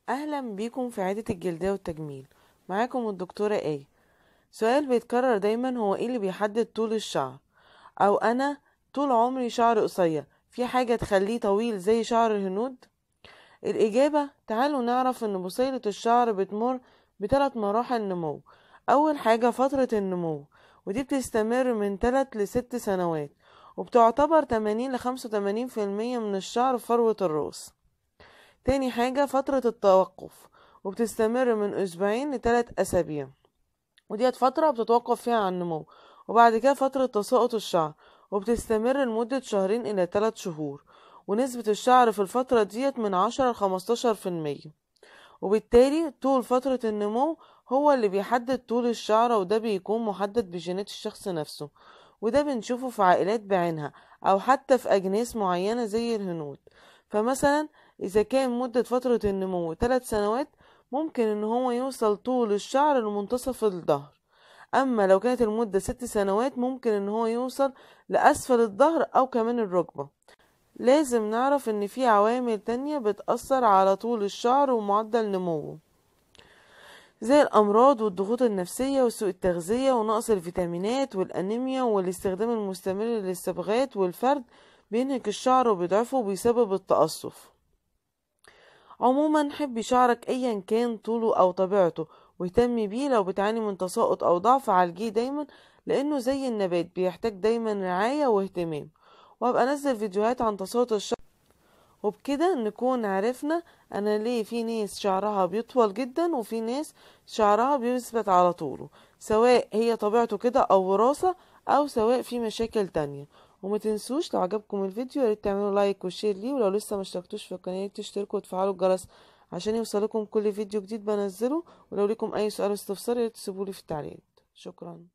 اهلا بيكم في عيادة الجلدية والتجميل، معاكم الدكتورة ايه. سؤال بيتكرر دايما، هو ايه اللي بيحدد طول الشعر؟ او انا طول عمري شعر قصير، في حاجة تخليه طويل زي شعر الهنود؟ الاجابة تعالوا نعرف ان بصيلة الشعر بتمر بثلاث مراحل نمو. اول حاجة فترة النمو، ودي بتستمر من 3 ل6 سنوات، وبتعتبر 80 ل 85% من الشعر في فروة الراس. تاني حاجة فترة التوقف، وبتستمر من 2 ل3 أسابيع، وديت فترة بتتوقف فيها عن النمو. وبعد كده فترة تساقط الشعر، وبتستمر لمدة 2 إلى 3 شهور، ونسبة الشعر في الفترة ديت من 10 ل 15%. وبالتالي طول فترة النمو هو اللي بيحدد طول الشعر، وده بيكون محدد بجينات الشخص نفسه، وده بنشوفه في عائلات بعينها أو حتى في أجناس معينة زي الهنود. فمثلا إذا كان مدة فترة النمو 3 سنوات، ممكن إن هو يوصل طول الشعر لمنتصف الظهر. أما لو كانت المدة 6 سنوات، ممكن إن هو يوصل لأسفل الظهر أو كمان الركبة. لازم نعرف إن في عوامل تانية بتأثر على طول الشعر ومعدل نموه، زي الأمراض والضغوط النفسية وسوء التغذية ونقص الفيتامينات والأنيميا والاستخدام المستمر للصبغات والفرد بينهك الشعر وبيضعفه وبيسبب التقصف. عموما حبي شعرك ايا كان طوله او طبيعته، واهتمي بيه. لو بتعاني من تساقط او ضعف عالجيه دايما، لانه زي النبات بيحتاج دايما رعاية واهتمام. وهبقى انزل فيديوهات عن تساقط الشعر. وبكده نكون عرفنا انا ليه في ناس شعرها بيطول جدا وفي ناس شعرها بيثبت على طوله، سواء هي طبيعته كده او وراثة، او سواء في مشاكل تانية. وما تنسوش لو عجبكم الفيديو يا ريت تعملوا like و share ليه، ولو لسه ما اشتركتوش في القناه تشتركوا وتفعلوا الجرس عشان يوصلكم كل فيديو جديد بنزله. ولو لكم اي سؤال واستفسار يا ريت تسيبولي في التعليقات. شكرا.